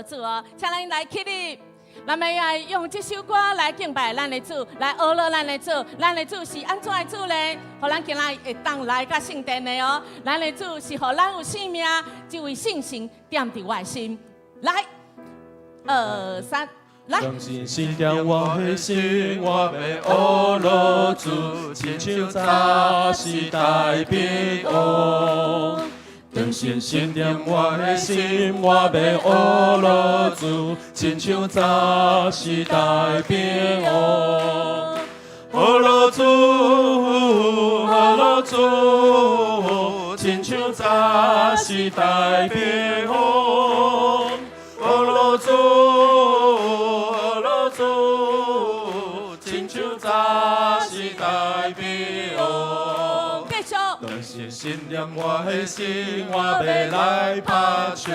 主哦，請咱來起立。咱們愛用這首歌來敬拜咱的主，來學樂咱的主。咱的主是按怎的主咧？予咱今仔會當來到聖殿的哦。咱的主是予咱有生命，這位聖神踮佇我的心。來，二三，來。當信心踮我的心，我欲學樂主，親像早時代平王。當信心踮我的心，我欲學樂主，親像早時代平王。學樂主，學樂主，親像早時代平王。學樂主，學樂主，親像早時代平王。繼續。當信心踮我的心，我欲來拍手，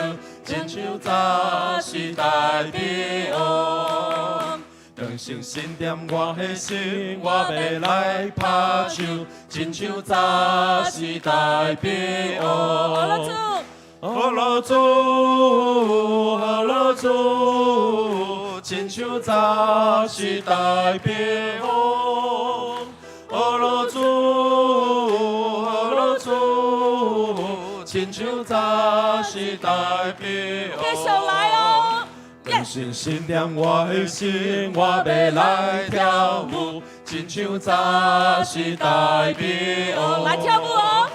親像早時代平王。當信心踮我的心，我欲來拍手，親像早時代平王。學樂主，學樂主，學樂主，親像早時代平王。學樂主，學樂主，親像早時代平王。繼續來哦。當信心踮我的心，我欲來跳舞，親像早時代平王。來跳舞哦。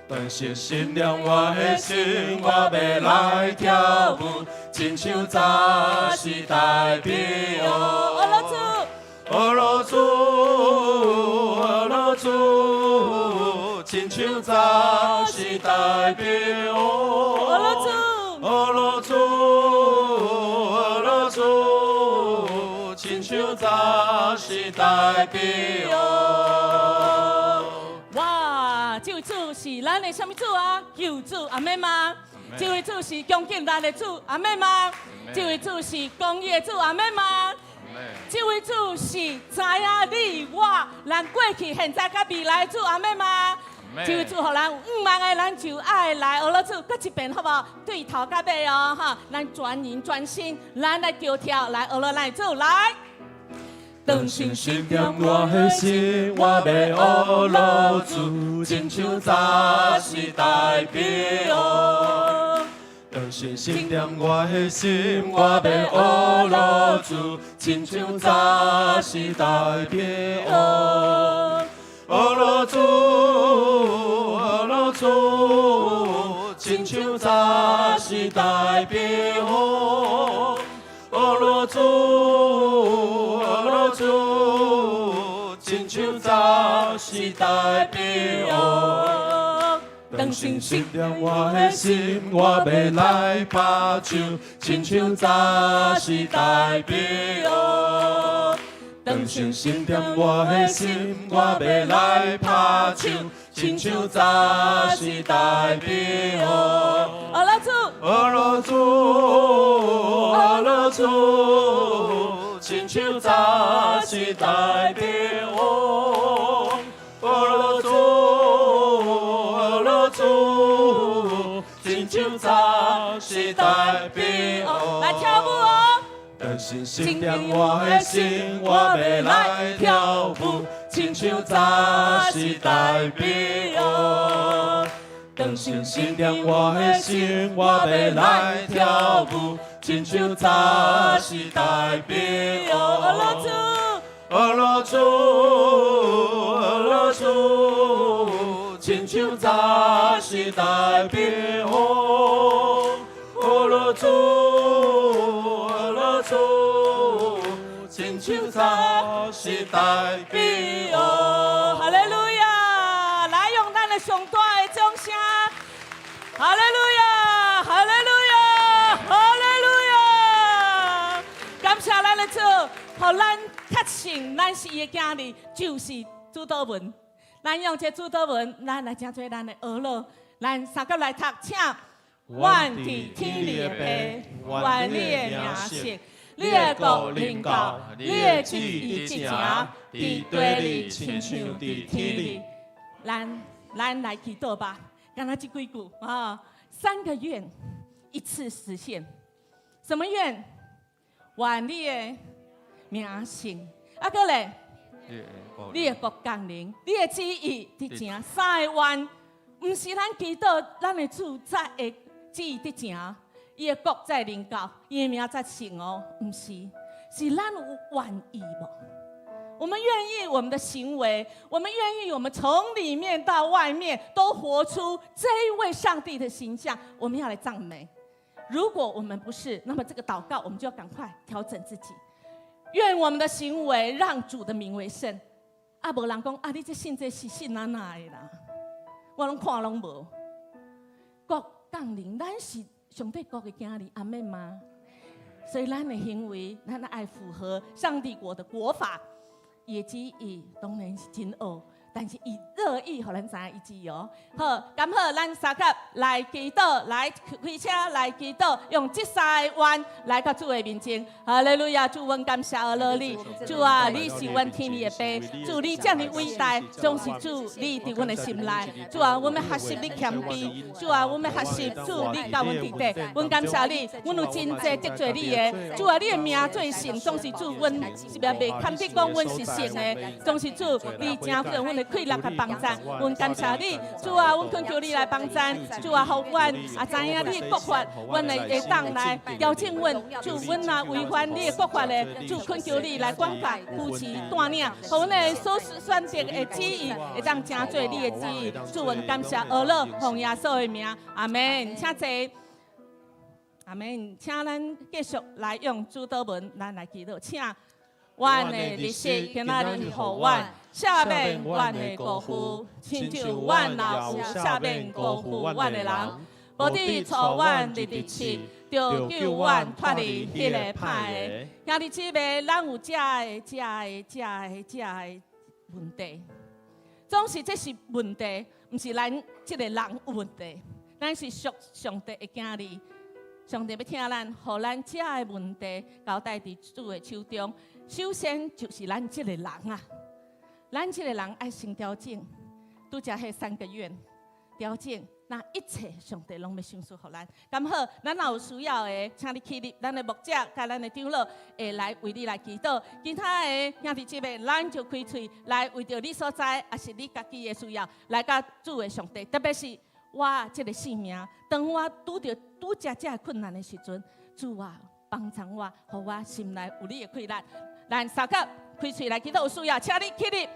當信心踮我的心，我欲來跳舞，親像早時代平王。學樂主，學樂主，學樂主，親像早時代平王。學樂主，學樂主，學樂主，親像早時代平王。哇！這位主是咱的啥物主啊？救主，阿們嗎？這位主是強勁力的主，阿們嗎？這位主是公義的主，阿們嗎？這位主是知影你我，咱過去、現在、佮未來的主，阿們嗎？這位主予咱有向望的，咱就愛來學樂主，閣一遍好無？對頭到尾哦，哈！咱全人全心，咱來跳跳，來學樂咱的主來。當信心踮我的心，我欲學樂主，親像早時代平王。當信心踮我的心，我欲學樂主，親像早時代平王。學樂主，學樂主，親像早時代平王。學樂主，學樂主，親像早時代平王。當信心踮我的心，我欲來拍手，親像早時代平王。當信心踮我的心，我欲來拍手，親像早時代平王。學樂主，學樂主，學樂主，親像早時代平王。學樂主，學樂主，親像早時代平王。來跳舞哦！當信心踮我的心，我欲來跳舞，親像早時代平王。當信心踮我的心，我欲來跳舞，親像早時代平王。學樂主，學樂主，學樂主，親像早時代平王。學樂主，學樂主，親像早時代平王。哈利路亞！來用咱的上大的掌聲，哈利路亞，哈利路亞，哈利路亞！感謝咱的主，予咱確信咱是伊的囝兒，就是主禱文。咱用這主禱文，咱來成做咱的學樂。咱相佮來讀，請。阮佇天裡的父，願你的名聖，你的國臨到，你的旨意執行，佇地裡親像佇天裡。咱來祈禱吧，敢若這幾句啊，三個願一次實現，什麼願？願你的名聖。啊，閣咧，你的國降臨，你的旨意得成。三个願，毋是咱祈禱，咱的主才會旨意得成，伊的國才會臨到，伊的名才聖哦，毋是，是咱有願意無？我們願意我們的行為，我們願意我們從裡面到外面都活出這一位上帝的形象。我們要來讚美。如果我們不是，那麼這個禱告我們就要趕快調整自己。願我們的行為讓主的名為聖。啊，無人講啊，你這信這是信哪哪的啦？我攏看攏無。國降臨，咱是上帝國的囝兒，阿們嗎？所以咱的行為，咱愛符合上帝國的國法。伊的旨意當然是真好，但是伊樂意予咱知影伊旨意哦。好，咁好，咱相佮來祈禱，來開車來祈禱，用這三个願來到主的面前。哈利路亞，主，阮感謝阿樂你，主啊，你是阮天裡的父，主你這麼偉大，總是主你佇阮的心內。主啊，阮欲學習你謙卑，主啊，阮欲學習主你佮阮佇底，阮感謝你，阮有真濟得罪你的。主啊，你的名做聖，總是主阮是袂堪得講阮是聖的，總是主你成做阮的氣力佮幫贊，阮感謝你，主啊，阮懇求你來幫贊，主啊，予阮啊知影你的國法，阮會會當來調整阮，主阮若違反你的國法的，主懇求你來管教、扶持、帶領，予阮的所選擇的旨意會當成做你的旨意。主，阮感謝阿樂，奉耶穌的名，阿門。請坐，阿門。請咱繼續來用主禱文，咱來祈禱，請。阮的日息今仔日予阮，赦免阮的過犯，親像阮也有赦免過犯阮的人，無得帶阮入入試，著救阮脫離彼个歹的。兄弟姊妹，咱有這个、這个、這个、這个問題，總是這是問題，毋是咱這个人有問題，咱是屬上帝的囝兒，上帝欲聽咱，予咱這个問題交代佇主的手中。首先就是咱這个人啊，咱這个人愛先調整，拄才彼三個願調整，那一切上帝攏欲賞賜予咱。咁好，咱若有需要的，請你起立，咱的牧者佮咱的長老會來為你來祈禱。其他的兄弟姊妹，咱就開喙來為著你所在，抑是你家己的需要，來佮主的上帝。特別是我這个性命，當我拄著拄才這个困難的時陣，主啊，幫助我，予我心內有你的氣力。咱相佮開喙來祈禱，有需要，請你起立。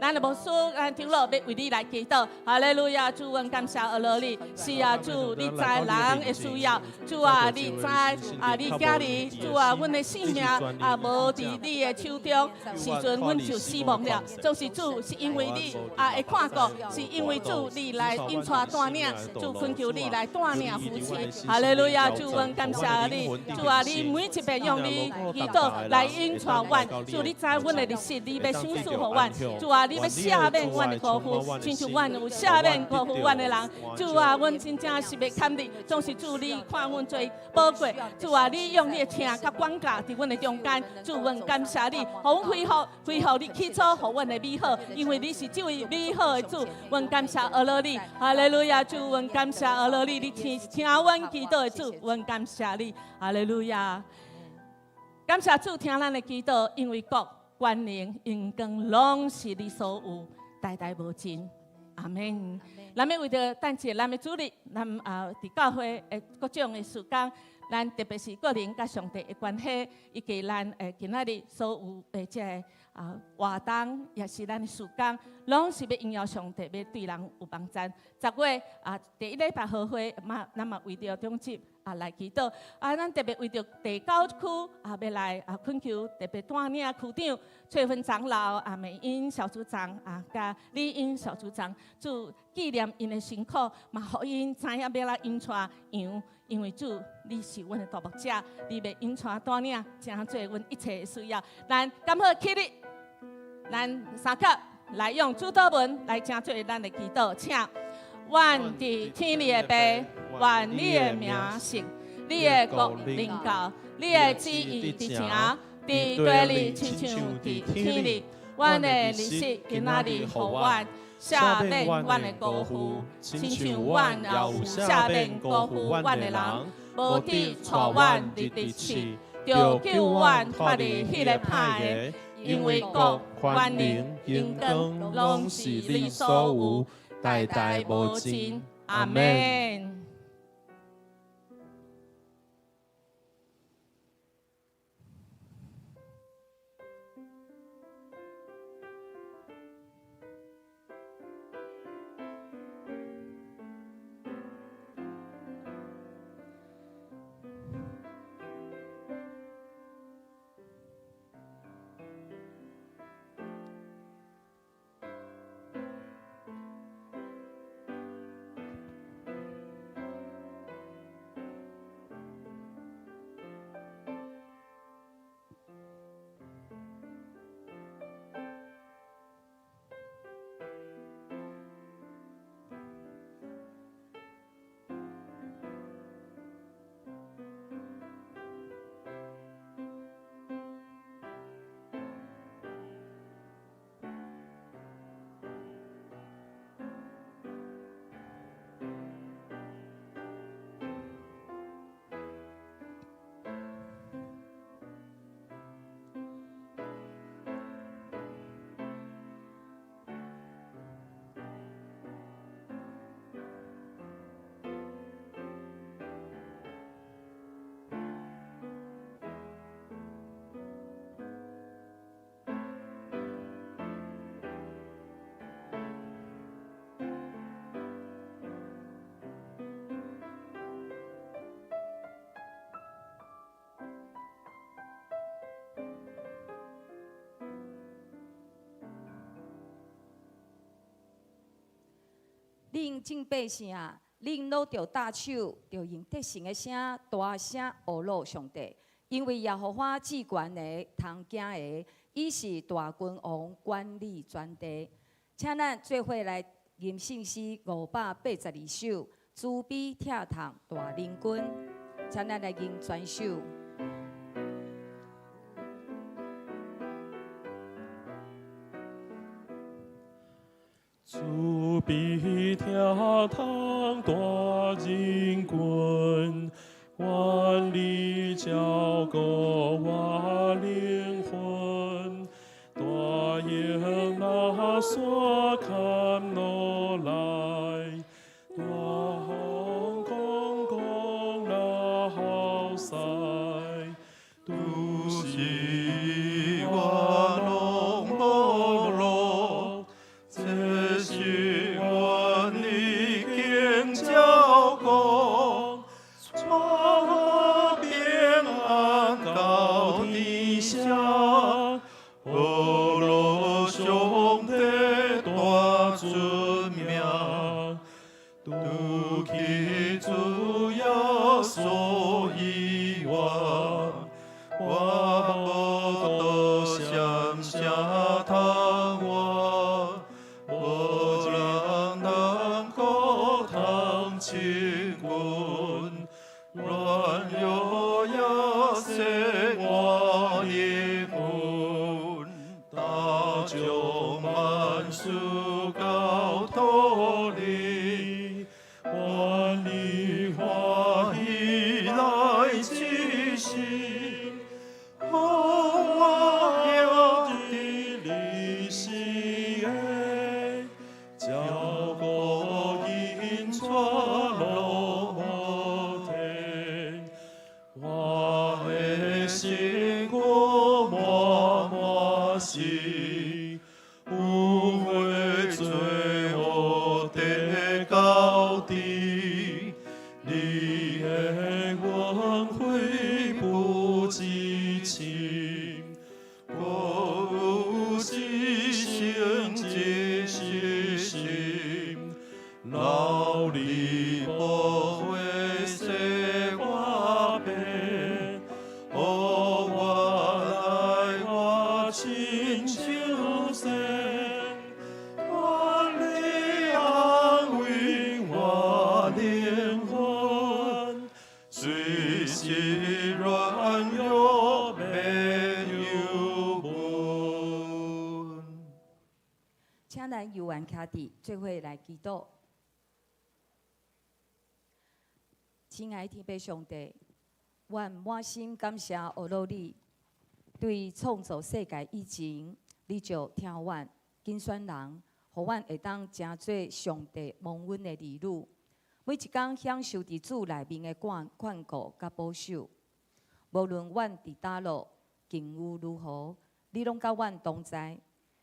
咱的牧師，咱長老欲為你來祈禱。哈利路亞，主，阮感謝阿樂你。是啊，主，你知人的需要。主啊，你知啊，你囝兒，主啊，阮的性命啊，無佇你的手中，時陣阮就死亡了。總是主，是因為你啊會看顧，是因為主你來引帶帶領，主懇求你來帶領扶持。哈利路亞，主，阮感謝你。主啊，你每一遍用你祈禱來引帶阮。主，你知阮的日時，你欲賞賜予阮。主啊，你欲赦免阮的過犯，親像阮有赦免過犯阮的人。主啊，阮真正是袂堪得，總是主你看阮最寶貴。主啊，你用你的疼佮管教佇阮的中間。主，阮感謝你，予阮恢復，恢復你起初予阮的美好，因為你是這位美好的主。阮感謝阿樂你，哈利路亞！主，阮感謝阿樂你，你聽聽阮祈禱的主，阮感謝你，哈利路亞。感謝主聽咱的祈禱，因為國、權能、榮光攏是你所有，代代無盡。阿門。咱欲為著等一下，咱的主日，咱啊佇教會的各種的事工，咱特別是個人佮上帝的關係，以及咱今仔日所有的這个啊活動，也是咱的事工，攏是欲榮耀上帝，欲對人有幫贊。10月啊，第一禮拜合會嘛，咱嘛為著長執啊來祈禱啊，咱特別為著第九區啊，欲來啊懇求特別帶領區長翠芬長老啊、美英小組長啊、佮李英小組長，主紀念𪜶的辛苦，嘛予𪜶知影欲來引帶羊，因為主你是阮的大牧者，你欲引帶帶領，成做阮一切的需要。咱敢好起立，咱相佮來用主禱文來成做咱的祈禱，請。阮佇天裡的父，願你的名聖，你的國臨到，你的旨意得成，佇地裡親像佇天裡。阮的日息今仔日予阮，赦免阮的過犯，親像阮也有赦免過犯阮的人。無得帶阮入佇試，著救阮脫離彼个歹的，因為國、權能、榮光，攏是你所有，代代無盡。阿們。恁眾百姓啊，恁攏著搭手，著用得勝的聲大聲呵咾上帝，因為耶和華至懸的，通驚的，伊是大君王，管理全地。請咱做伙來吟聖詩582首，慈悲疼痛大仁君。請咱來吟全首。慈悲疼痛大仁君，願你照顧我靈魂，帶領那山坎落來，大風講講那好勢，拄時我攏無路，這是願你經照顧，帶我平安到天上，呵咾上帝大尊名，除去主耶穌以外，我無多閃啥通活，無人能夠通親近，軟弱也洗我靈魂，大將萬事交託你，願你歡喜來執行，予我行佇你心的，照顧引帶攏無停，我的身軀滿滿是污穢罪惡的高低，你的恩惠不知深，我有一生一世心，勞你寶血洗我白，予我來活親像神，願你安慰我靈魂，雖是軟弱欲憂悶。請咱悠閒徛佇，做伙來祈禱。親愛天父上帝，阮滿心感謝阿魯你，對創造世界以前，你就疼阮揀選人，予阮會當成做上帝蒙恩的兒女。每一工享受佇主內面的看看顧佮保守。無論阮佇佗落境遇如何，你攏佮阮同在，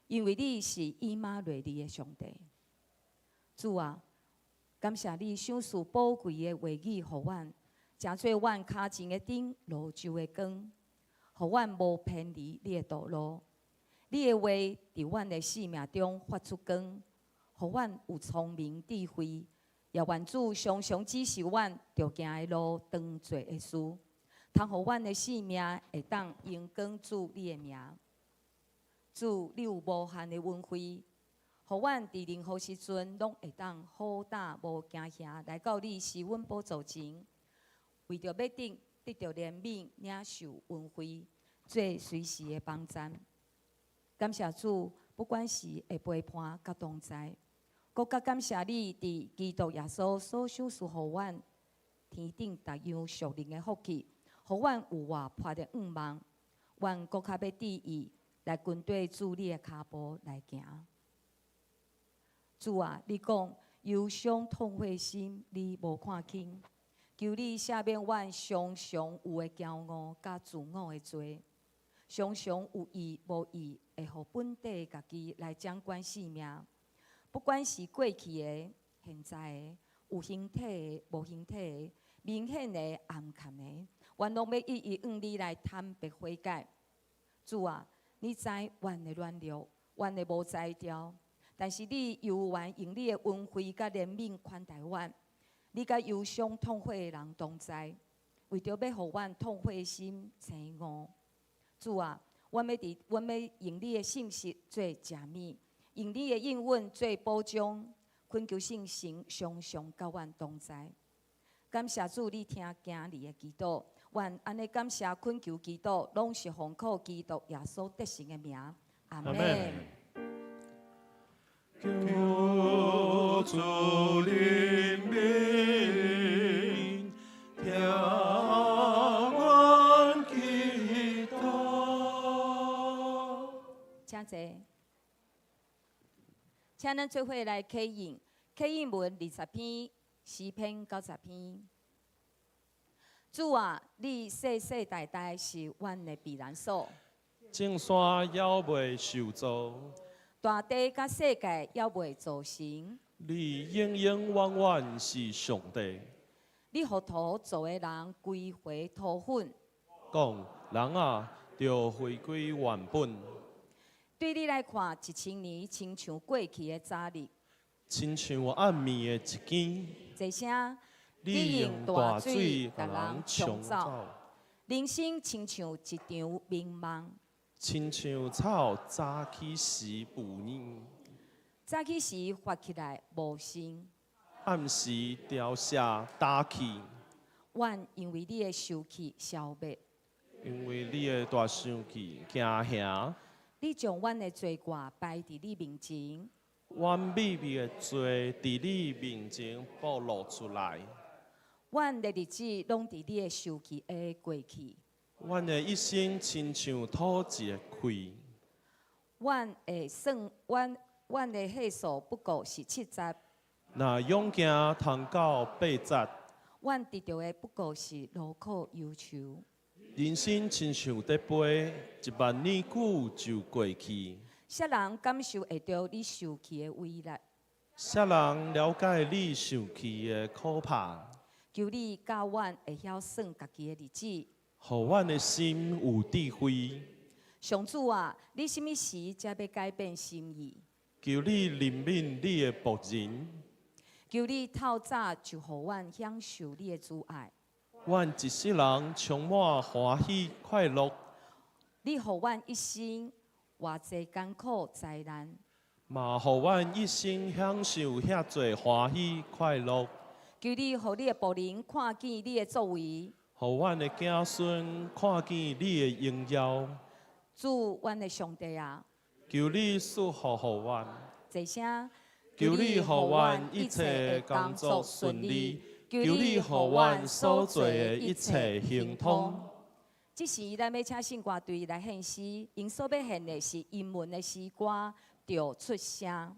因為你是以馬內利的上帝。主啊，感謝你賞賜寶貴的話語予阮，成做阮跤前的燈，路上的光，予阮無偏離你的道路。你的話佇阮的生命中發出光，予阮有聰明智慧，也願主常常指示阮著行的路，當做的事，通予阮的生命會當榮光主你的名。主，你有無限的恩惠，予阮佇任何時陣攏會當好膽無驚嚇來到你施恩寶座前，為著欲得著憐憫，領受恩惠，做隨時的幫贊。感謝主，不管時的陪伴佮同在，閣較感謝你佇基督耶穌所賞賜予阮天頂逐樣屬靈的福氣，予阮有活潑的向望。阮閣較欲致意來跟綴主你的跤步來行。主啊，你講憂傷痛悔心，你無看輕。求你赦免阮常常有的驕傲佮自我的罪，常常有意無意會予本底家己來掌管生命，不管是過去的、現在的、有形體的、無形體的、明顯的、暗藏的，阮攏欲一一向你來坦白悔改。主啊，你知阮的軟弱，阮的無才調，但是你猶原用你的恩惠佮憐憫寬待阮。你佮憂傷痛悔的人同在，為著欲予阮痛悔心醒悟。主啊，阮欲用你的信實做赦免，用你的應允做保障，懇求聖神常常佮阮同在。感謝主，你聽囝兒的祈禱，阮按呢感謝懇求祈禱，攏是奉靠基督耶穌得勝的名。阿門。求主憐憫，聽阮祈禱。請坐，請咱做伙來啟應，啟應文20篇，詩篇90篇。主啊，你世世代代是阮的避難所。眾山猶未受造，大地佮世界猶未造成。你永永遠遠是上帝。你予土造的人歸回土粉。講人啊，著回歸原本。對你來看，1000年親像過去的早日，親像暗暝的一更。坐聲，你用大水共人沖走，人生親像一場眠夢，親像草早起時浮現，早起時發起來無聲，暗時凋謝焦去。阮因為你的受氣消滅，因為你的大生氣驚嚇。你將阮的罪過擺佇你面前，阮秘密的罪佇你面前暴露出來。阮的日子攏佇你的受氣下過去。阮的一生親像吐一个氣。阮的歲數不過是70。若勇行通到80。阮得著的不過是勞苦憂愁。人生親像咧飛，1萬年久就過去。啥人感受會著你受氣的威力？啥人了解你受氣的可怕？求你教阮會曉算家己的日子，予阮的心有智慧。上主啊，你啥物時才欲改變心意？求你憐憫你的僕人。求你透早就予阮享受你的慈愛。阮一世人充滿歡喜快樂。你予阮一生偌濟艱苦災難，嘛予阮一生享受遐濟歡喜快樂。求你予你的僕人看見你的作為，予阮的子孫看見你的榮耀。主，阮的上帝啊！求你賜福予阮。坐聲。求你予阮一切工作順利，求你予阮所做的一切亨通。這時，咱欲請聖歌隊來獻詩，𪜶所欲獻的是英文的詩歌，著出聲。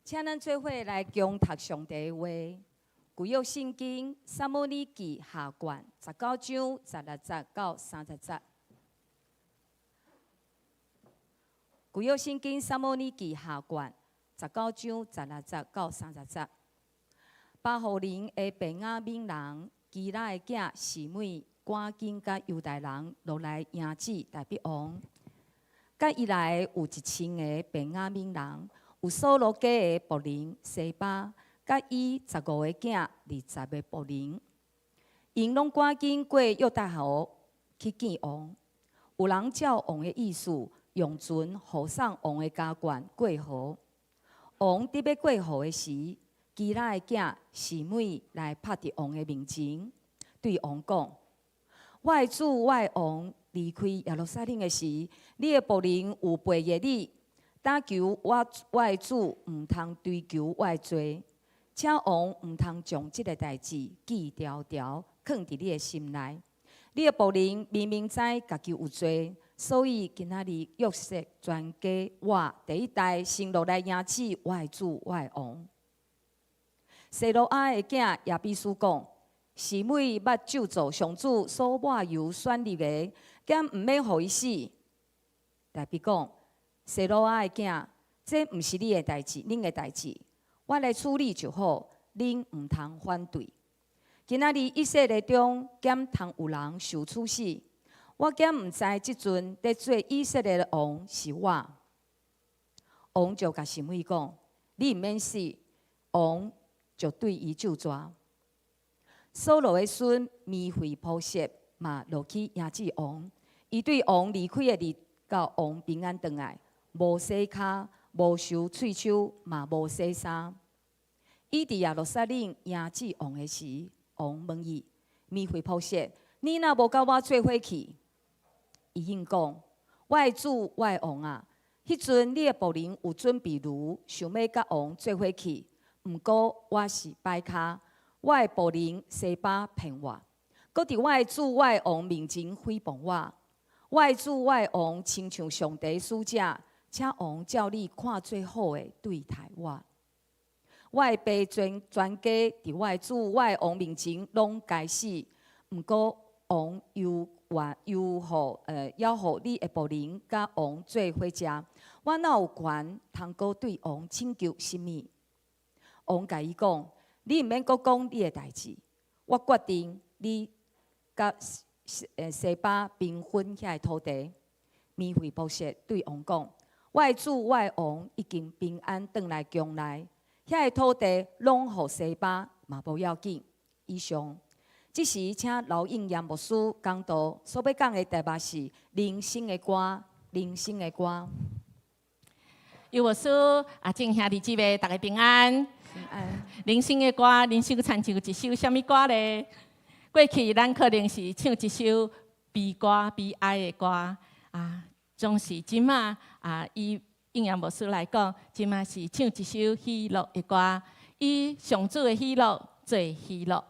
請咱做伙來共讀上帝的話，舊約聖經撒母耳記下卷19章16節到30節。舊約聖經撒母耳記下卷19章16節到30節。巴戶琳的便雅憫人基拉的囝示每，趕緊佮猶大人落來迎戰大衛王。佮伊來的有1000个便雅憫人，有掃羅家的僕人洗巴，佮伊15个囝20个僕人。𪜶攏趕緊過約旦河去見王。有人照王的意思，用船護送王的家眷過河。王佇欲過河的時，基拉的囝示每來拍佇王的面前，對王講：我的主，我的王離開耶路撒冷的時，你的僕人有背逆你，但求我我的主毋通追究我的罪，請王毋通將這个代誌記牢牢，囥佇你的心內。你的僕人明明知家己有罪，所以今仔日約瑟全家我第一代先落來迎接我的主，我的王。西羅亞的囝亞比書講：示每捌咒詛上主所抹油選立的，敢毋免予伊死？大衛講：西羅亞的囝，這毋是你的代誌，恁的代誌，我來處理就好，恁毋通反對。今仔日以色列中，敢通有人受處死？我敢毋知這陣佇做以色列的王是我。王就共示每講：你毋免死。王就對伊咒詛。掃羅的孫靡非波設嘛落去迎接王，伊對王離開的日到王平安轉來，無洗跤，無受喙鬚，嘛無洗衫。伊佇耶路撒冷迎接王的時，王問伊：靡非波設，你若無佮我做伙去？伊應講：我的主，我的王啊！彼陣你的僕人有準備驢，想欲佮王做伙去，毋過我是跛跤，我的僕人西巴騙我，閣佇我的主，我的王面前誹謗我。我的主，我的王，親像上帝使者，請王照你看做好的對待我。我的爸全全家佇我的主，我的王面前攏該死，毋過王猶原猶予猶予你的僕人佮王做伙食，我哪有權通閣對王請求啥物？王共伊講：你毋免閣講你的代誌，我決定你佮西巴平分遐个土地。米非波設對王講：我的主，我的王已經平安轉來宮內，遐个土地攏予西巴嘛無要緊。以上，這時請劉應驗牧師講道，所欲講的題目是人生的歌，人生的歌。有牧師啊，眾兄弟姊妹，大家平安。平安。人生的歌，人生親像一首啥物歌咧？過去咱可能是唱一首悲歌、悲哀的歌啊，總是這馬啊，以應驗牧師來講，這馬是唱一首喜樂的歌，以上主的喜樂做喜樂。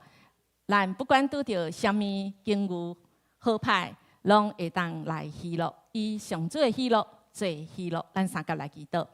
咱不管拄著啥物境遇好歹，攏會當來喜樂，以上主的喜樂做喜樂。咱三佮來祈禱。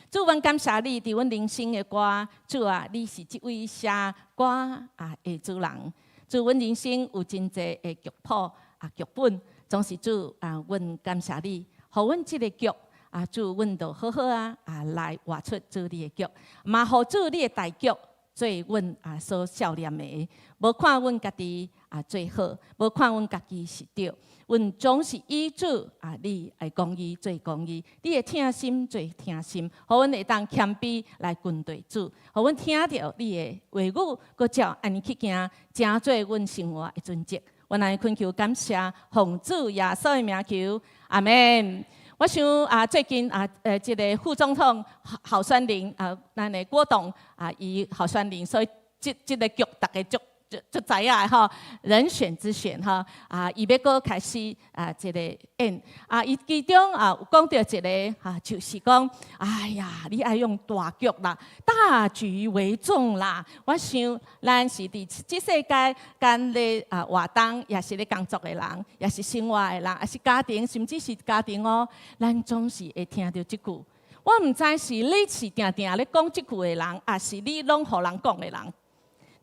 主，阮感謝你，佇阮人生的歌，主啊，你是這位寫歌啊的主人。主，阮人生有真濟的劇譜啊劇本，總是主啊，阮感謝你，予阮這个劇啊，主，阮就好好啊啊來活出主你的劇，嘛予主你的大局做阮啊所數念的，無看阮家己啊最好，無看阮家己是對，阮總是以主啊你的公義做公義，你的疼心做疼心，予阮會當謙卑來跟隨主，予阮聽著你的話語，閣照按呢去行，成做阮生活的準則。阮來懇求感謝，奉主耶穌的名求，阿門。我想啊，最近啊，這个副總統候選人啊，咱的郭董啊，伊候選人，所以這個局大家足足足知影的吼，人選之選吼，啊，伊欲閣開始啊，這个演啊，伊其中啊有講著一个哈，就是講，哎呀，你愛用大局啦，大局為重啦。我想，咱是佇這世界間咧啊活動，也是咧工作的人，也是生活的人，也是家庭，甚至是家庭哦，咱總是會聽著這句。我毋知是你是定定咧講這句的人，抑是你攏予人講的人。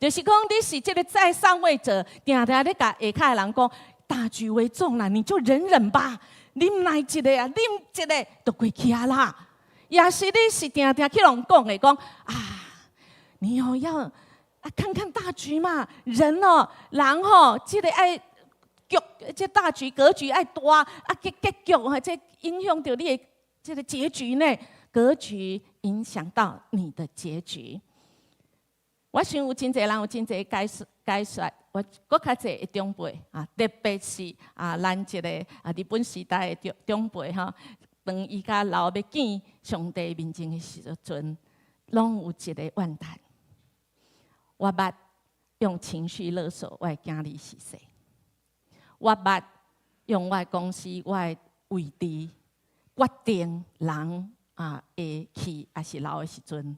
就是講，你是這个在上位者，定定咧共下跤的人講，大局為重啦，你就忍忍吧，忍耐一下啊，忍一下就過去啊啦。抑是你是定定去予人講的，講啊，你哦要啊看看大局嘛，人哦，人吼，這个愛局，這大局格局愛大，啊結局吼，這影響著你的這个結局呢，格局影響到你的結局。我想有真濟人有真濟解說解說，我閣較濟的長輩啊，特別是啊，咱這個啊日本時代的長輩吼，當伊較老欲見上帝面前的時陣，攏有一个怨嘆。我捌用情緒勒索我的囝兒是誰？我捌用我的公司、我的位置決定人啊會去抑是留的時陣，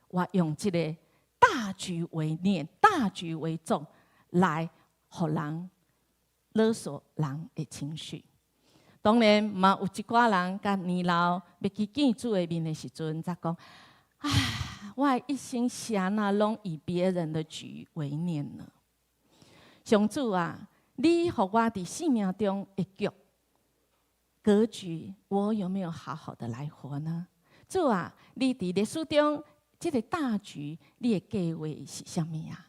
我用這个大局為念，大局為重，來予人勒索人的情緒。當然嘛，有一寡人較年老，欲去見主的面的時陣，才講：唉，我的一生是按怎攏以別人的局為念呢？上主啊，你予我佇生命中的局格局，我有沒有好好的來活呢？主啊，你佇歷史中這个大局，你的計劃是啥物啊？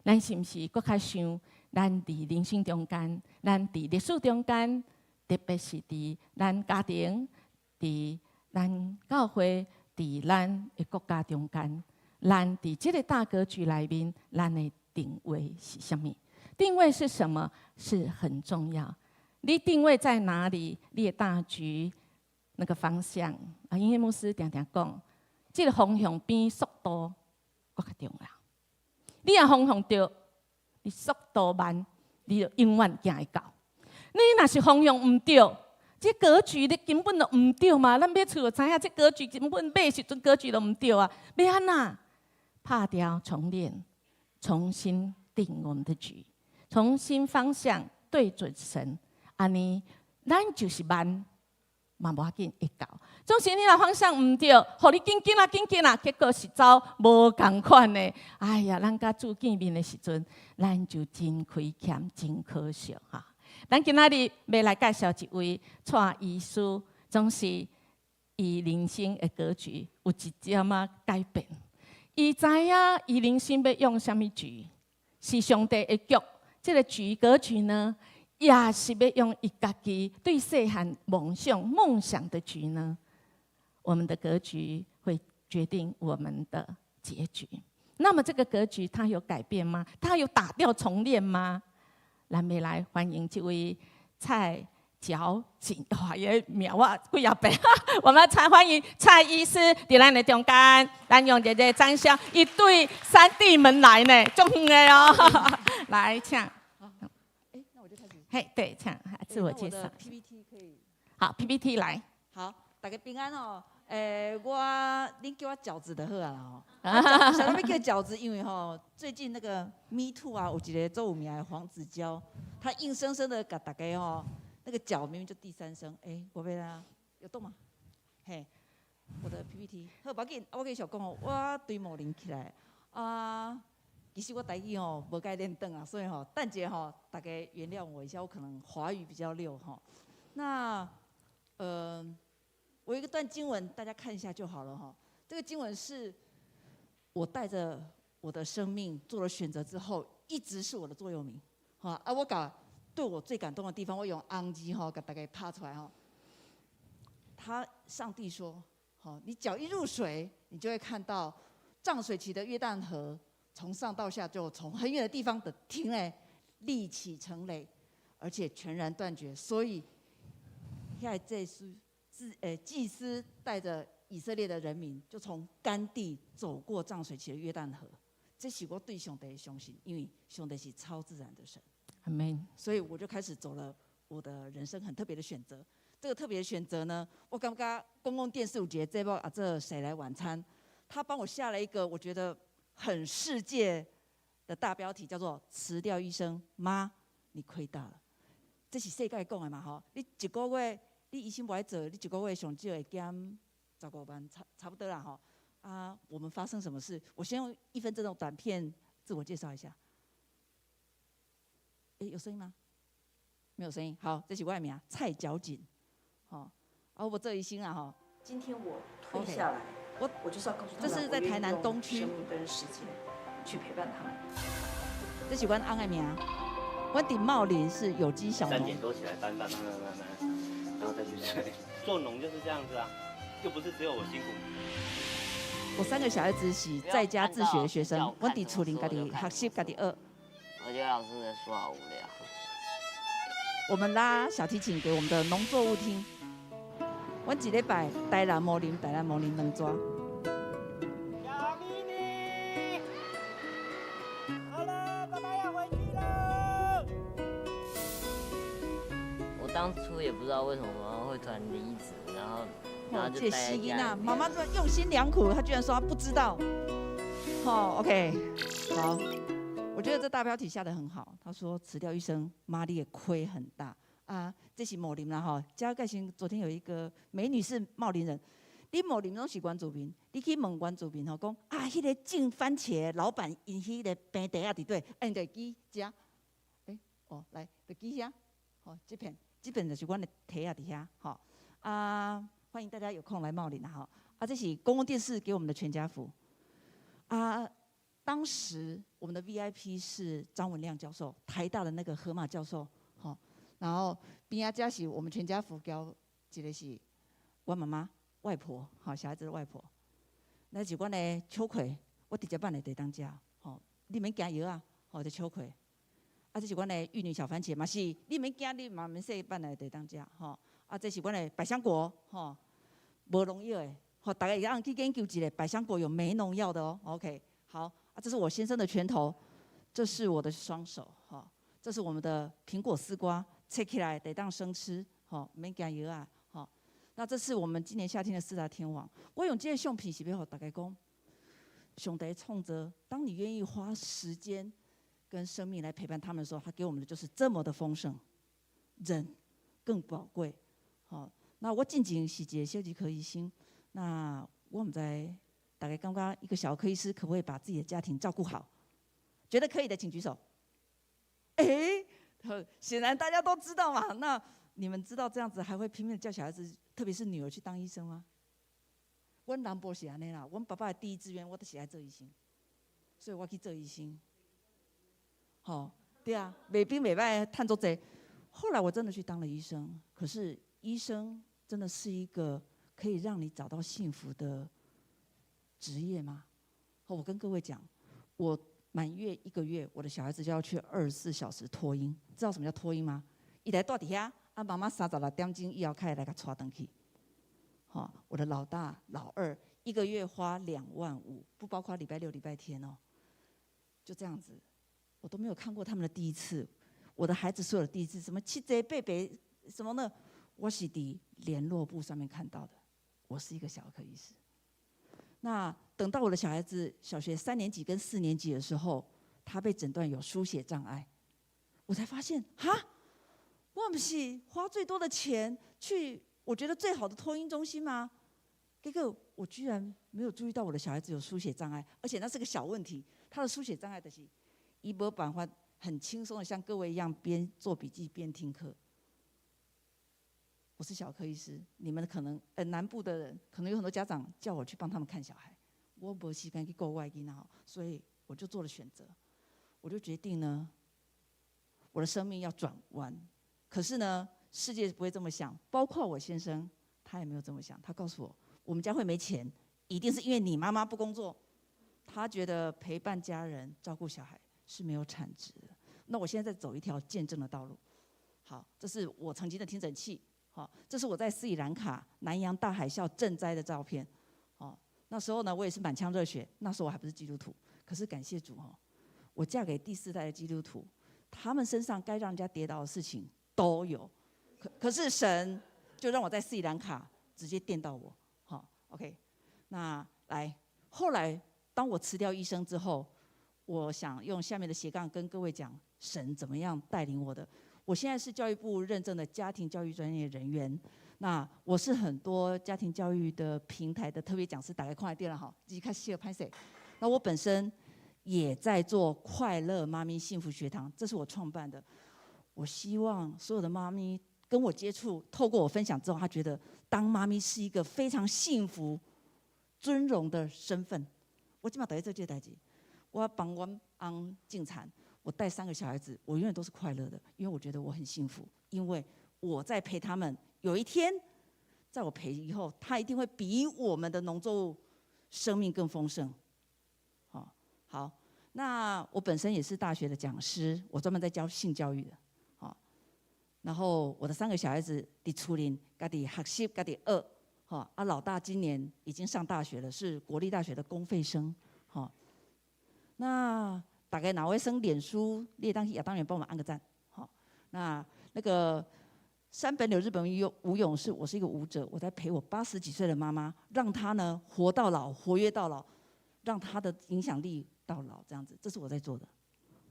咱是毋是閣較想，咱佇人生中間，咱佇歷史中間，特別是佇咱家庭、佇咱教會、佇咱的國家中間，咱佇這个大格局內面，咱的定位是啥物？定位是什麼？是很重要。你定位在哪裡？你的大局那個方向啊，英牧師定定講，這个方向比速度閣較重要。你若方向對，你速度慢，你就永遠行會到。你若是方向毋對，這格局你根本就毋對嘛。咱買厝就知影，這格局根本買時陣格局都毋對啊。欲按怎？拍掉重練，重新定我們的局，重新方向對準神。按呢，咱就是慢嘛無要緊會到。總是你若方向毋對，予你緊緊啊緊緊啊，結果是走無仝款的。哎呀，咱佮主見面的時陣，咱就真虧欠，真可惜哈。咱今仔日欲來介紹一位蔡醫師，總是伊人生的格局有一點仔改變。伊知影伊人生欲用啥物局，是上帝的局，這個局格局呢，抑是欲用伊家己對細漢夢想夢想的局呢？我們的格局會決定我們的結局。那麼這個格局它有改變嗎？它有打掉重練嗎？咱欲來歡迎這位蔡皎錦，哇，伊的名我幾仔遍。我們來歡迎蔡醫師佇咱的中間，咱用一個掌聲，伊對三地門來呢，足遠的哦。來，請。哎，那我就開始。嘿，對，請自我介紹。 PPT 可以。好，PPT 來。好，大家平安哦。欸，我恁叫我餃子就好啊吼。啥物叫餃子？因為吼，最近那個 Me Too 啊，有一個足有名的黃子佼，他硬生生的共大家吼，那個餃明明就第三聲，欸，我欲啦，有動嗎？嘿，我的 PPT，好，無要緊，我繼續講哦，我對茂林起來啊，其實我台語吼無蓋練轉啊，所以吼，等下吼，大家原諒我一下，我可能華語比較溜吼。那，我有一個段經文，大家看一下就好了哈。這個經文是我帶着我的生命做了選擇之後，一直是我的座右銘。哈啊，我共對我最感動的地方，我用紅字吼共大家拍出來哈。他上帝說：好，你腳一入水，你就會看到漲水期的約旦河，從上到下就從很遠的地方的停嘞，立起成壘，而且全然斷絕。所以現在這是。祭司帶着以色列的人民，就從乾地走過漲水期的約旦河。這是我對上帝的相信，因為上帝是超自然的神。阿門。所以我就開始走了我的人生很特別的選擇。這個特別的選擇呢，我感覺公共電視有一個節目啊，這誰來晚餐？他幫我下了一個我覺得很世界的大標題，叫做“辭掉醫生，媽，你虧大了”。這是世界講的嘛？吼，你一個月。你醫生無愛做，你一個月上少會減15萬，差不多啦吼。啊，我們發生什麼事？我先用1分鐘這種短片自我介紹一下。欸，有聲音嗎？沒有聲音。好，這是我的名，蔡皎錦。好，啊，我這醫生啊，吼。今天我退下來，我就是要告訴他們，這是在台南東區。生命跟時間去陪伴他們。這是阮翁的名，阮佇茂林是有機小農。 3點多起來搬搬搬搬搬搬。然後再去睡。做農就是這樣子啊，又不是只有我辛苦。我三個小孩子是在家自學的學生，阮佇厝裡家己學習，家己學。我覺得老師的書好無聊。我們拉小提琴給我們的農作物聽。阮一禮拜台南茂林，台南茂林兩逝。小咪咪，好了，爸爸要回去了。我當初也不知道為什麼會突然離職，然後就這待在死囡仔，家裡面。媽媽這麼用心良苦，她居然說她不知道。好，OK，好，我覺得這大標題下得很好。他說辭掉醫生，媽你的虧很大啊。這是茂林啦吼，嘉蓋先昨天有一個美女是茂林人，你茂林攏是原住民，你去問原住民吼，講啊，彼個種番茄老闆𪜶彼個平地仔佇佗，啊，𪜶就會記遮，欸，哦，來，就記遐，吼，這片，這片就是阮的田仔佇遐，吼，啊，歡迎大家有空來茂林啊，吼，啊，這是公共電視給我們的全家福，啊，當時我們的 VIP 是張文亮教授，台大的那個河馬教授，吼，然後邊仔這是我們全家福，交一個是我媽媽外婆，好，小孩子的外婆，那是阮的秋葵，我直接放佇地當食，吼，你免驚藥啊，吼，這秋葵，啊，這是阮的玉女小番茄，嘛是你免驚，你嘛免說放佇地當食，吼，啊，這是阮的百香果，吼，無農藥的，吼，大家會當去研究一下，百香果有沒農藥的哦，OK，好，啊，這是我先生的拳頭，這是我的雙手，哈，这是我们的苹果丝瓜，切起来得当生吃，吼，免惊药啊，吼。那这是我们今年夏天的四大天王。我用这个相片是欲予大家讲，上帝创造，当你愿意花时间跟生命来陪伴他们的时候，他给我们的就是这么的丰盛，人更宝贵。好，那我进前是一个小儿科医生，那我毋知大家感觉一个小儿科医师可不可以把自己的家庭照顾好？觉得可以的，请举手。哎，显然大家都知道嘛。那你们知道这样子还会拼命叫小孩子，特别是女儿去当医生吗？阮南部是按呢啦，阮爸爸的第一志愿我都是爱做医生，所以我去做医生。吼，对啊，袂比袂䆀，趁足济。后来我真的去当了医生，可是医生真的是一个可以让你找到幸福的职业吗？好，我跟各位讲，我满月一个月，我的小孩子就要去24小时托婴，知道什么叫托婴吗？伊来蹛伫遐，啊，妈妈36点钟以后开来共𤆬转去。好，我的老大、老二一个月花2万5，不包括礼拜六、礼拜天哦。就这样子，我都没有看过他们的第一次。我的孩子所有的第一次，什么七坐八爬，什么呢？我是伫联络簿上面看到的。我是一个小儿科医师。那等到我的小孩子小学三年级跟四年级的时候，他被诊断有书写障碍，我才发现，哈，我毋是花最多的钱去我觉得最好的托婴中心吗？结果我居然没有注意到我的小孩子有书写障碍，而且那是个小问题。他的书写障碍的是，伊无办法很轻松的像各位一样边做笔记边听课。我是小儿科医师，你们可能南部的人可能有很多家长叫我去帮他们看小孩，我无时间去顾我囡仔，所以我就做了选择，我就决定呢，我的生命要转弯。可是呢，世界不会这么想，包括我先生，他也没有这么想。他告诉我，我们家会没钱，一定是因为你妈妈不工作。他觉得陪伴家人、照顾小孩是没有产值的。那我现在在走一条见证的道路。好，这是我曾经的听诊器。好，这是我在斯里兰卡南洋大海啸赈灾的照片。哦，那时候呢，我也是满腔热血。那时候我还不是基督徒，可是感谢主哦，我嫁给第四代的基督徒，他们身上该让人家跌倒的事情都有，可是神就让我在斯里兰卡直接电到我。好，OK，那来，后来当我辞掉医生之后，我想用下面的斜杠跟各位讲，神怎么样带领我的。我现在是教育部认证的家庭教育专业人员，那我是很多家庭教育的平台的特别讲师，大家看会著啦吼，自己看细个歹势。那我本身也在做快乐妈咪幸福学堂，这是我创办的。我希望所有的妈咪跟我接触，透过我分享之后，她觉得当妈咪是一个非常幸福、尊荣的身份。我这马伫咧做这个代志，我帮阮翁种田。我带三个小孩子，我永远都是快乐的，因为我觉得我很幸福，因为我在陪他们。有一天，在我陪以后，他一定会比我们的农作物生命更丰盛。好，好，那我本身也是大学的讲师，我专门在教性教育的。好，然后我的三个小孩子伫厝里，家己学习，家己学。好，啊，老大今年已经上大学了，是国立大学的公费生。好，那大家若会耍脸书，你会当去亚当园帮我们按个赞。好，那个山本柳日本舞勇士，我是一个舞者，我在陪我80几岁的妈妈，让她呢活到老，活跃到老，让她的影响力到老，这样子，这是我在做的。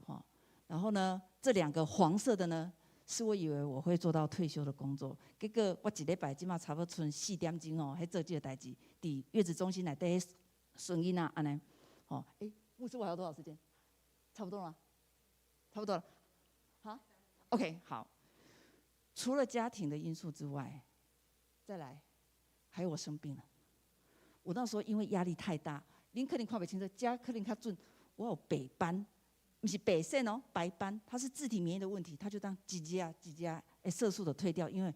好，然后呢，这两个黄色的呢，是我以为我会做到退休的工作，结果我一礼拜这马差不多賰4点钟哦，彼做这个代志，伫月子中心内底孙囡仔按呢，吼，哎，牧师我还有多少时间？差不多了，差不多了，好，OK，好。除了家庭的因素之外，再来，还有我生病了。我那时候因为压力太大，恁可能看袂清楚，遮可能较准。我有白斑，毋是白线哦，白斑，它是自体免疫的问题，它就当一只一只欸色素的退掉，因为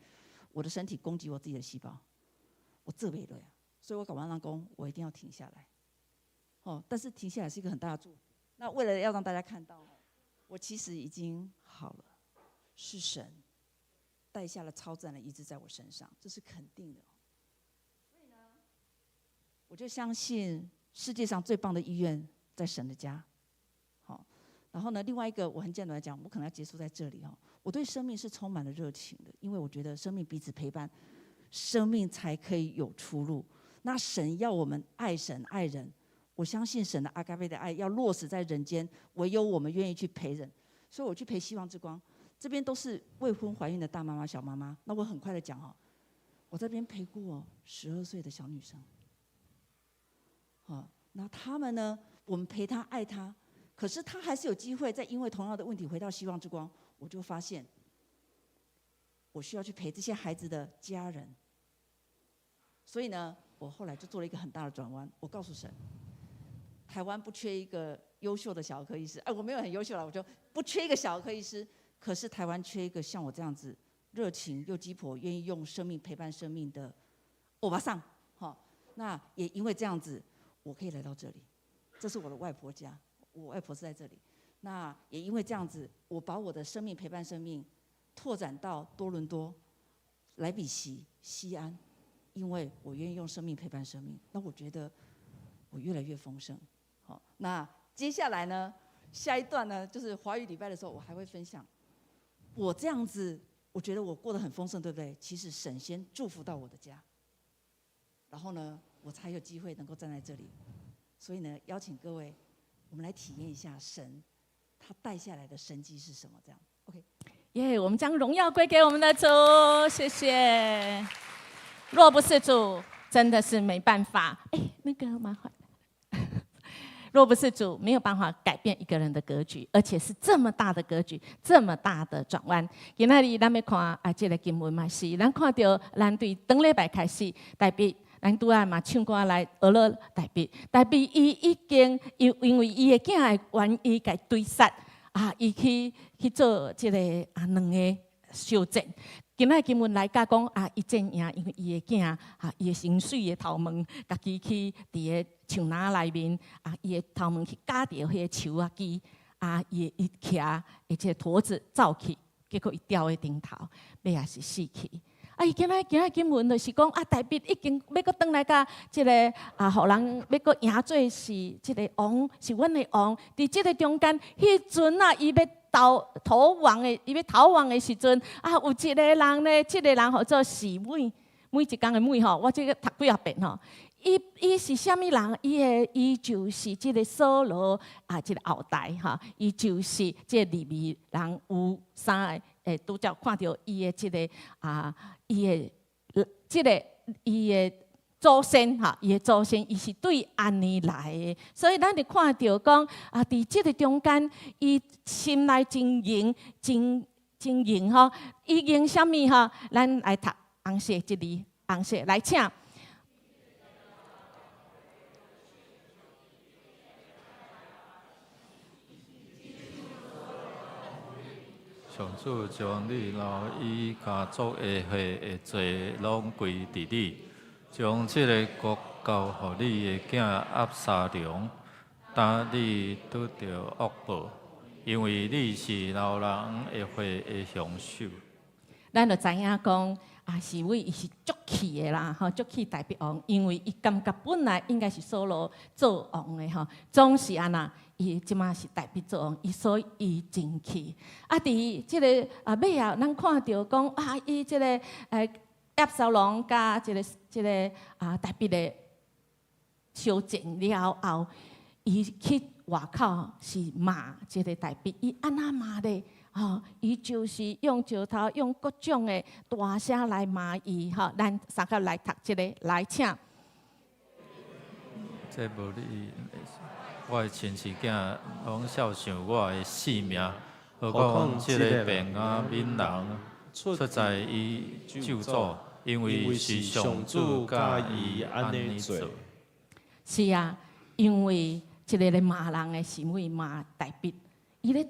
我的身体攻击我自己的细胞，我做袂落啊，所以我共阮翁讲，我一定要停下来。哦，但是停下来是一个很大的祝福。那为了要让大家看到，我其实已经好了，是神带下了超自然的医治在我身上，这是肯定的。所以呢，我就相信世界上最棒的医院在神的家。好，然后呢，另外一个我很简短的讲，我可能要结束在这里哦。我对生命是充满了热情的，因为我觉得生命彼此陪伴，生命才可以有出路。那神要我们爱神爱人，我相信神的阿嘎贝的爱要落实在人间，唯有我们愿意去陪人。所以我去陪希望之光，这边都是未婚怀孕的大妈妈、小妈妈。那我很快的讲哦，我这边陪过12岁的小女生。好，那他们呢？我们陪她爱她。可是他还是有机会再因为同样的问题回到希望之光，我就发现，我需要去陪这些孩子的家人。所以呢，我后来就做了一个很大的转弯，我告诉神，台湾不缺一个优秀的小儿科医师，哎，我没有很优秀了，我就不缺一个小儿科医师，可是台湾缺一个像我这样子热情又鸡婆，愿意用生命陪伴生命的欧巴桑。好，那也因为这样子，我可以来到这里，这是我的外婆家。我外婆是在这里，那也因为这样子，我把我的生命陪伴生命拓展到多伦多、莱比锡、西安，因为我愿意用生命陪伴生命。那我觉得我越来越丰盛。好，那接下来呢，下一段呢，就是华语礼拜的时候，我还会分享我这样子，我觉得我过得很丰盛，对不对？其实神先祝福到我的家，然后呢，我才有机会能够站在这里。所以呢，邀请各位，我们来体验一下神他带下来的神迹是什么？这样，OK。耶，我们将荣耀归给我们的主，谢谢。若不是主，真的是没办法。哎，那个麻烦。若不是主，没有办法改变一个人的格局，而且是這麼大的格局，這麼大的轉彎。今仔日咱欲看啊，這個經文嘛是，咱看著咱對頂禮拜開始，大衛咱拄仔嘛唱歌來學了大衛，大衛伊已經因為伊的囝的原因，共追殺啊，伊去做這个啊兩个相戰。今仔經文來教講啊，伊戰贏，因為伊的囝啊，伊的薪水的頭毛，家己去佇个樹林內面啊，伊的頭毛去咬著彼個樹仔枝啊，伊伊騎的這个駝子走去，結果伊掉佇頂頭，尾仔是死去。啊！伊今仔經文就是講啊，大衛已經欲閣轉來共這个啊，予人欲閣贏做是這个王，是阮的王。佇這个中間，彼陣啊，伊欲逃亡的，伊欲逃亡的時陣啊，有一个人呢，這个人號做示每，每一工的每吼，我這个讀幾仔遍吼。伊是啥物人？伊就是這个掃羅啊，這个後代吼，伊就是這个利未人有三个。會拄才看著伊的這个啊，伊的這个伊的祖先哈，伊的祖先伊是對按呢來的，所以咱就看著講啊，佇這个中間，伊心內真硬，真真硬吼，伊硬啥物吼？咱來讀紅色這字，紅色來請。上主將你老伊家族的血的罪攏歸佇你，將這个國交予你的囝押沙龍，當你拄著惡報，因為你是流人的血的兇手。咱就知影講，啊，示每伊是足氣的啦，吼，足氣大衛王，因為伊感覺本來應該是掃羅做王的吼，總是按怎？伊這馬是大衛做王，伊所以伊真氣。啊，佇這个啊尾仔，咱看著講啊，伊這个押沙龍佮這个啊大衛的相戰了後，伊去外口是罵這个大衛，伊按怎罵咧？吼，伊就是用石頭、用各種的大聲來罵伊。吼，咱三個來讀這个，來請。這無你，我的親生囝攏肖想我的性命，何況這个便雅憫人出在伊咒詛，因為是上主佮伊按呢做。是啊，因為這个咧罵人的示每罵大衛，伊咧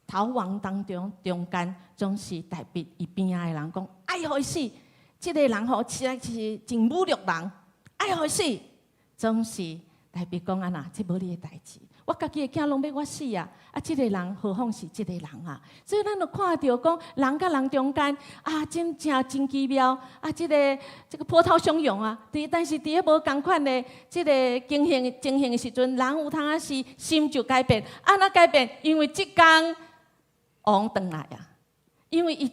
逃亡當中中間總是大衛伊邊仔的人講：愛予伊死，這个人吼實在是真侮辱人，愛予伊死。總是大衛講按怎，這無你的代誌。我家己的囝攏欲我死啊！啊，這个人何況是這个人啊？所以咱就看著講，人佮人中間啊，真正真奇妙啊！這個波濤洶湧啊，但是佇咧無仝款的這个情形的時陣，人有通仔是心就改變，按怎改變？因為這工王轉來啊，因為伊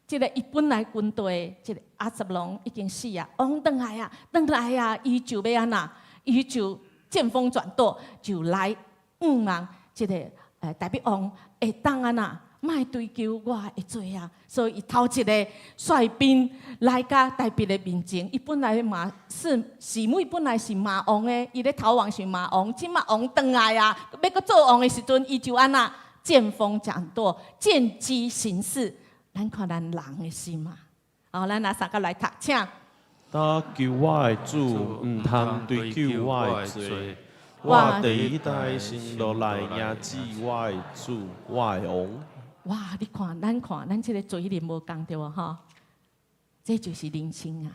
這个伊本來軍隊這个押沙龍已經死啊，王轉來啊，轉來啊，伊就欲按怎？伊就見風轉舵，就來向望這个大衛王會當按怎？莫追究我的罪啊！所以伊頭一个率兵來共大衛的面前。伊本來嘛是示每本來是罵王的，伊咧逃亡是罵王，這馬王轉來啊，欲閣做王的時陣，伊就按怎？見風轉舵，見機行事。咱看咱人的心啊！好，咱來三個來讀，請。他求我的主，毋通追究我的罪。我第一代先落來迎接我的主，我的王。哇！你看，咱看，咱這个嘴臉無仝對無吼？這就是人生啊！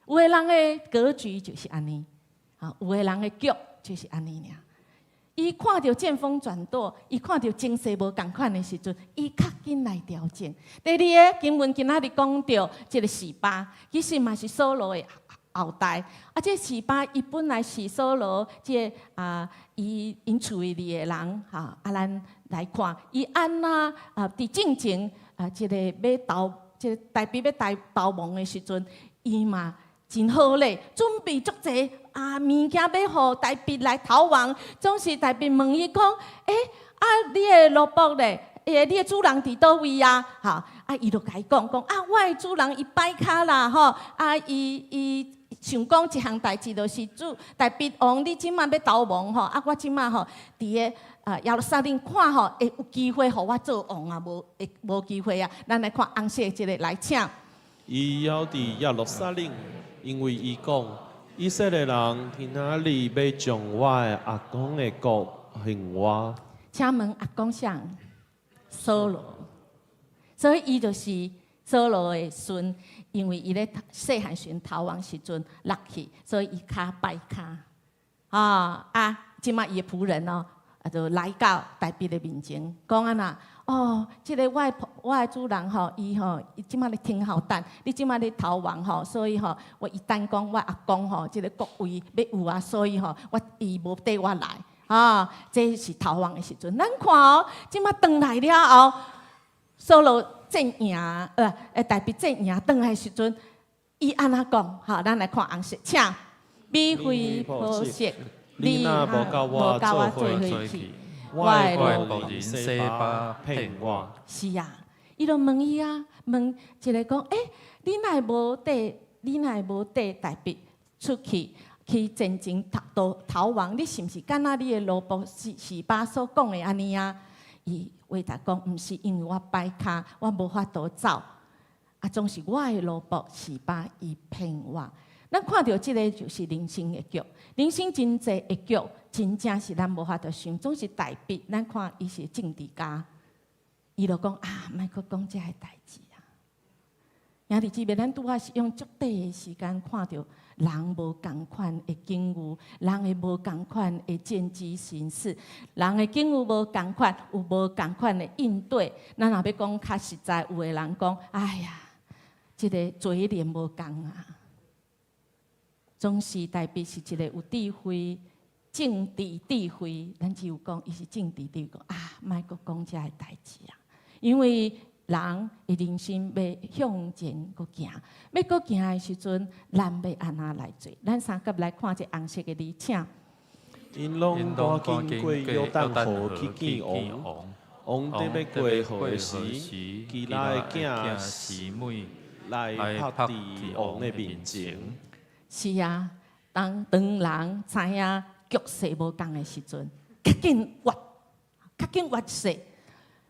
有的人的格局就是按呢，啊，有的人的局就是按呢爾。伊看著見風轉舵，伊看著情勢無仝款的時陣，伊較緊來調整。第二个經文今仔日講著這个示巴，其實嘛是掃羅的後代。啊，這示巴伊本來是掃羅這个啊，伊𪜶厝裡的人，吼啊，咱來看伊按怎啊，佇進前啊，這个欲逃，這个大衛欲逃亡的時陣，伊嘛真好咧，準備足濟啊物件欲予大衛來逃亡，總是大衛問伊講：欸，啊，你的奴僕咧？欸，你的主人佇佗位啊？吼，啊，伊就共伊講講啊，我的主人伊跛跤啦，吼，啊，伊想講一項代誌，就是主大衛王，你這馬欲逃亡吼，啊，我這馬吼佇个啊耶路撒冷看吼，會有機會予我做王啊？無會無機會啊？咱來看紅色這个來請。伊猶佇耶路撒冷，因為伊講，以色列人今仔日欲將我的阿公的國還我。請問阿公啥？掃羅，所以伊就是掃羅的孫，因為伊咧細漢時逃亡時陣落去，所以伊跤跛跤。啊啊！這馬伊的僕人哦，啊，就來到大衛的面前，講按怎？哦，這个我的主人吼，伊吼，伊這馬咧聽候等，你這馬咧逃亡吼，所以吼，我伊等講我阿公吼，這个國位欲有啊，所以吼，我伊無綴我來。啊，這是逃亡的時陣。咱看哦，這馬轉來了後，掃羅戰贏，大衛戰贏轉來時陣，伊按怎講？好，咱來看紅色，請米非波設，你若無佮我做伙去，我的僕人洗巴騙我。是啊，伊就問伊啊，問一个講，欸，你若無綴，你若無綴大衛出去？去戰爭逃亡，你是毋是敢若你的奴僕示巴所講的按呢啊？伊回答講，毋是，因為我跛跤，我無法度走。啊，總是我的奴僕示巴伊騙我。咱看著這个就是人生的局，人生真濟的局，真正是咱無法度想，總是大衛。咱看伊是政治家，伊就講啊，莫閣講這个代誌啊。兄弟姊妹，咱拄仔是用足短的時間看著人無仝款的境遇，人的無仝款的見機行事，人的境遇無仝款，有無仝款的應對。咱若欲講較實在，有的人講，哎呀，這个嘴臉無仝啊。總是大衛是一个有智慧、政治智慧，咱只有講伊是政治智慧，啊，莫閣講這个代誌啊，因為人的人生欲向前閣行，欲閣行的時陣，咱欲按怎來做？咱三甲來看這紅色的字，請。𪜶攏趕緊過約旦河去見王，王佇欲過河的時，基拉的囝示每來伏佇王的面前。是啊，當人知影局勢無仝的時陣，較緊越，較緊越勢。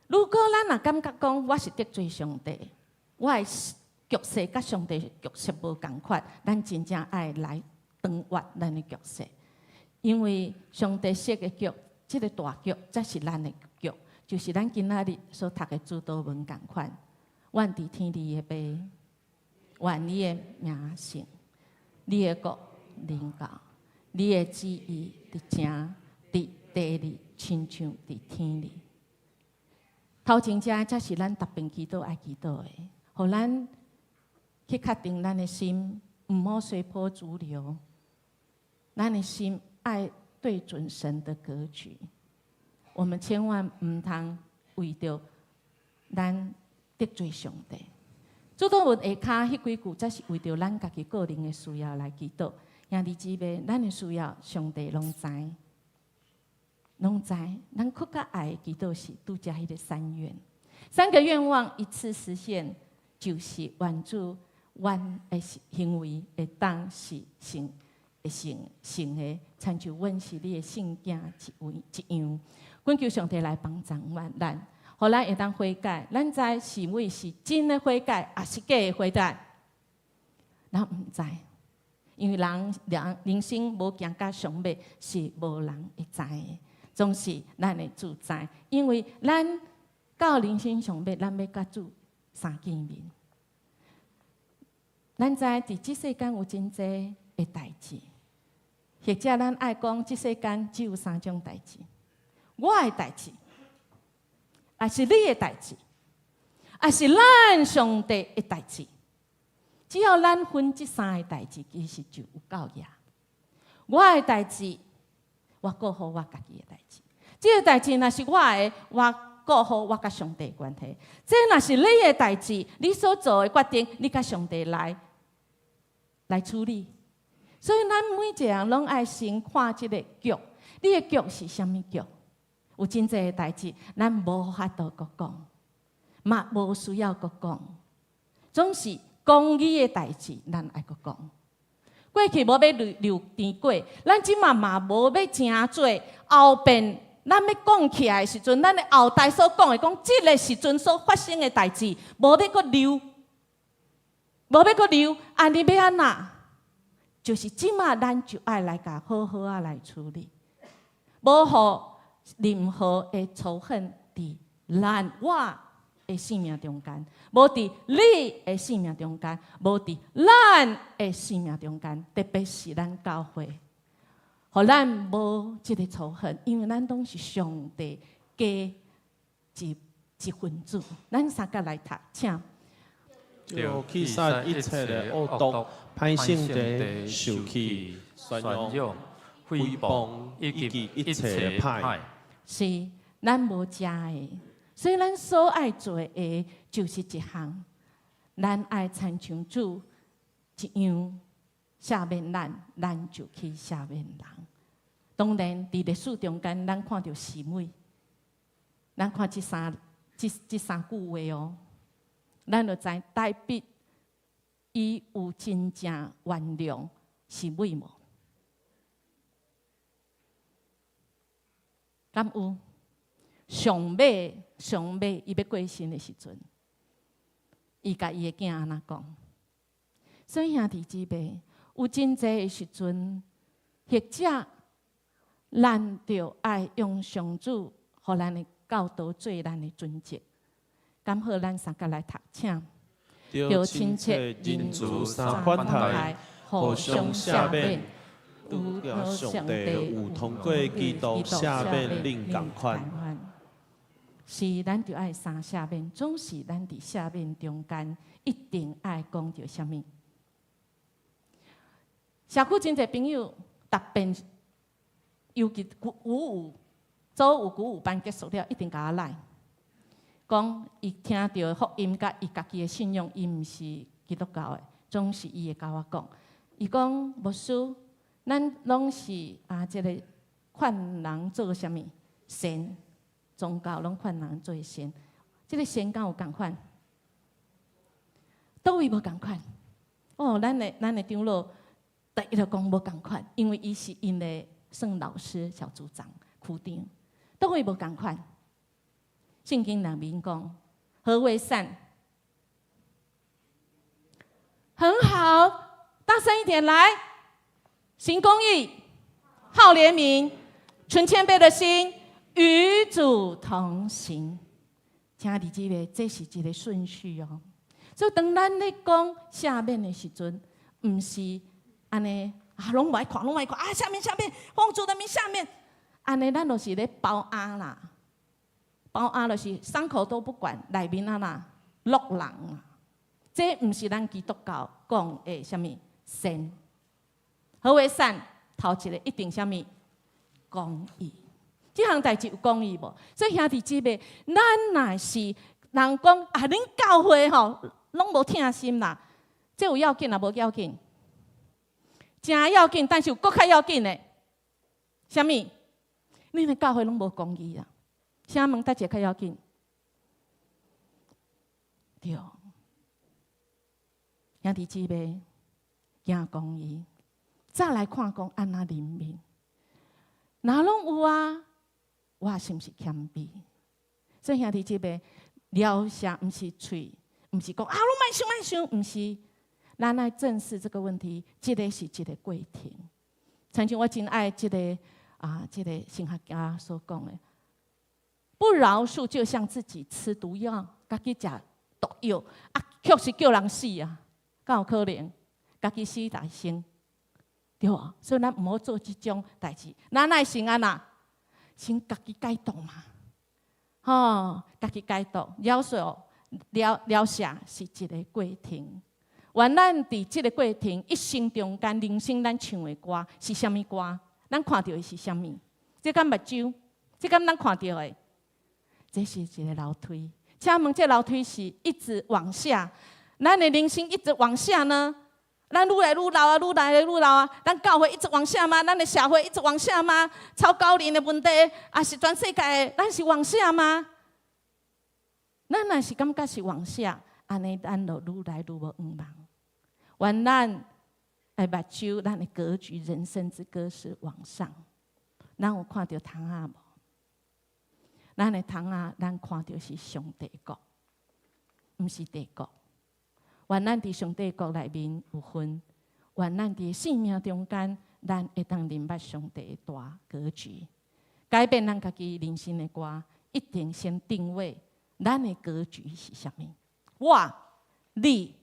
如果咱若感覺講我是得罪上帝，我的局勢佮上帝局勢無仝款，咱真正愛來斷越咱的局勢，因為上帝設的局，這个大局才是咱的局，就是咱今仔日所讀的主禱文仝款。願佇天裡的父，願你的名聖，你的國臨到，你的旨意佇天佇地裡親像佇天裡。頭前遮才是咱特別祈禱愛祈禱的，予咱去確定咱的心，毋好隨波逐流。咱的心愛對準神的格局，我們千萬毋通為著咱得罪上帝。主禱文下跤彼幾句，才是為著咱家己個人的需要來祈禱。兄弟姊妹，咱的需要，上帝攏知，攏知。咱閣較愛祈禱是拄才彼個三願，三個願望一次實現，就是願主阮的行為會當是成會成成的，親像阮是你的聖囝一位一樣。懇求上帝來幫助阮，咱，予咱會當悔改。咱知是為是真的悔改，抑是假的悔改？咱毋知，因為人人人生無行到上尾，是無人會知的。總是咱的主知，因為咱到人生上尾，咱欲佮主相見面。咱知佇這世間有真濟的代誌，或者咱愛講，這世間只有三種代誌：我的代誌，抑是你的代誌，抑是咱上帝的代誌。只要咱分這三个代誌，其實就有夠額。我的代誌，我顧好我家己的代誌。這个代誌若是我的，我顧好我佮上帝的關係。這若是你的代誌，你所做的決定，你佮上帝來處理。所以，咱每一個人攏愛先看這个局。你的局是啥物局？有真濟的代誌，咱無法度閣講，嘛無需要閣講。總是公義的代誌，咱愛閣講。過去無欲留留甜粿，咱這馬嘛無欲成做後邊。咱欲講起來的時陣，咱的後代所講的，講這个時陣所發生的代誌，無欲閣留，無欲閣留，按呢欲按怎？就是這馬咱就愛來共好好仔來處理，無予任何的仇恨佇咱我的生命中間，無佇你的生命中間，無佇咱的生命中間，特別是咱教會，予咱無這个仇恨，因為咱攏是上帝家一份子，咱相佮來讀，請。著去殺一切的惡毒、歹性情、受氣、宣揚、誹謗以及一切的歹。是，咱無食的，所以咱所愛做的，就是一項，咱愛親像主一樣赦免咱，咱就去赦免人。當然，佇歷史中間，咱看著示每，咱看這三句話哦，咱就知大衛伊有真正原諒示每無？敢有？上尾上尾，伊欲過身的時陣，伊共伊的囝按怎講？所以兄弟姊妹，有真濟的時陣，或者咱著愛用上主予咱的教導做咱的準則。敢好，咱相佮來讀，請。著親切仁慈三款待，互相赦免，拄著上帝有通過基督赦免恁仝款。是，咱著愛三赦免，總是咱佇赦免中間一定愛講著啥物。社區真濟朋友，特別尤其五五周五古舞班結束了，一定共我來講，伊聽著福音佮伊家己的信仰，伊毋是基督教的，總是伊會共我講。伊講牧師，咱攏是啊，這个勸人做啥物善，宗教攏勸人做善，這个善敢有仝款？佗位無仝款？哦，咱的長老第一就講無仝款，因為伊是𪜶的算老師、小組長、區長，佗位無仝款？聖經內面講，何為善？很好，大聲一點來！行公義，好憐憫，存謙卑的心，與主同行。兄弟姊妹，這是一个順序哦。所以當咱咧講赦免的時陣，毋是按呢啊，攏無愛看，攏無愛看啊！赦免赦免，奉主的名赦免。按呢，咱就是咧包壓啦，包壓就是傷口都不管，內面按怎落人啊。這毋是咱基督教講的啥物善。何為善？頭一个一定啥物公義。這項代誌有公義無？所以兄弟姊妹，咱若是人講啊，恁教會吼攏無疼心啦，這有要緊抑無要緊？誠要緊，但是有閣較要緊的，啥物？恁的教會攏無公義啊？請問佗一个較要緊？對，兄弟姊妹，行公義，再來看講按怎憐憫，若攏有啊，我是毋是謙卑？所以兄弟姊妹，饒恕毋是喙，毋是講啊，攏莫想莫想，毋是。咱來正視這個問題，這个是一个過程。親像我真愛這个啊，這个神學家所講的，不饒恕就像自己吃毒藥，家己食毒藥啊，確實叫人死啊，敢有可能？家己死來先，對無？所以咱毋好做這種代誌。咱愛先按怎？先家己解毒嘛，吼，家己解毒，饒恕、饒饒赦是一个過程。原咱佇這个過程一生中間，人生咱唱的歌是啥物歌？咱看著的是啥物？這敢目睭？這敢咱看著的？這是一个樓梯。請問這樓梯是一直往下，咱的人生一直往下呢？咱愈來愈老啊，愈來愈老啊！咱教會一直往下嗎？咱的社會一直往下嗎？超高齡的問題，抑是全世界的，咱是往下嗎？咱若是感覺是往下，按呢咱就愈來愈無向望。願咱的目睭，咱的格局，人生之歌是往上。咱有看著窗仔無？咱的窗仔，咱看著是上帝國，毋是地國。願咱佇上帝國內面有份，願咱佇生命中間，咱會當明白上帝的大格局，改變咱家己人生的歌，一定先定位咱的格局是啥物？我、你、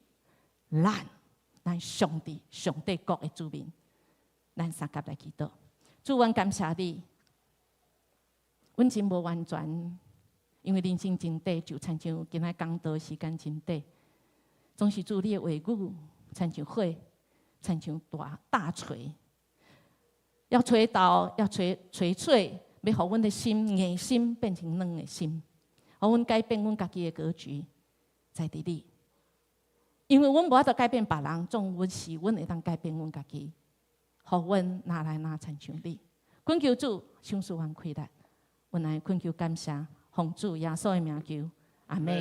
咱，咱上帝、上帝國的子民，咱相佮來祈禱。主，阮感謝你，阮真無完全，因為人生真短，就親像今仔講道時間真短。總是主你的話語，親像火，親像大大錘，要捶倒，要捶捶碎，欲予阮的心硬心變成軟的心，予阮改變阮家己的格局，在佇你。因為阮無法度改變別人，總阮是阮會當改變阮家己，予阮愈來愈親像你。懇求主，賞賜阮氣力，阮來懇求感謝，奉主耶穌的名求，阿門。